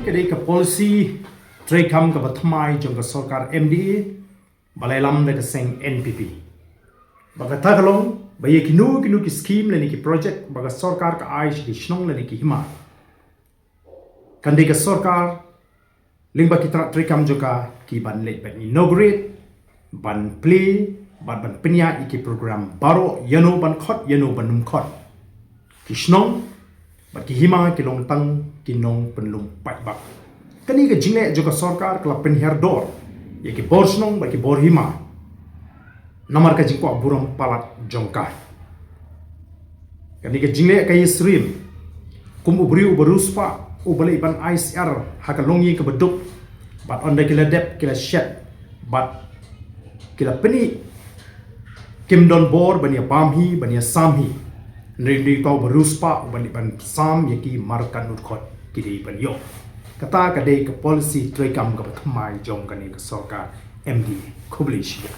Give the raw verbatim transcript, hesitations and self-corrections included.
Ka dei ka policy treikam kaba thymmai jong ka sorkar M D A ba la ïalam da ka seng N P P. Ba kata ka long ba ïa kino kino ki skim lane ki project ba ka sorkar ka ai sha ki shnong lane ki hima, kan dei ka sorkar lyngba ki tnat treikam jong ka ki ban leit ban inaugurate, ban plie bad ban pynïaid ïa ki program baroh, ïano ban khot ïano ban ym khot. Ki shnong bad ki hima ki long tang ki nongpynlong paidbah. Kane ka jingleh jong ka sorkar ka la pynhiar dor ïa ki bor shnong bad ki bor hima namar ka jingkwah burom palat jong ka. Kane ka jingleh ka ïasyriem kum u briew uba riewspah uba leit ban ai syiar ha ka longïing kaba duk, bad ynda ki la dep ki la shet bad ki la pyni kim don bor ban ïa bam hi ban ïa sam hi. Hynrei uta uba riewspah uba leit ban sam ïa ki markatnud khot ki dei ban ïoh. Kata ka dei ka policy treikam kaba thymmai jong kane ka sorkar M D A. Khublei shibun.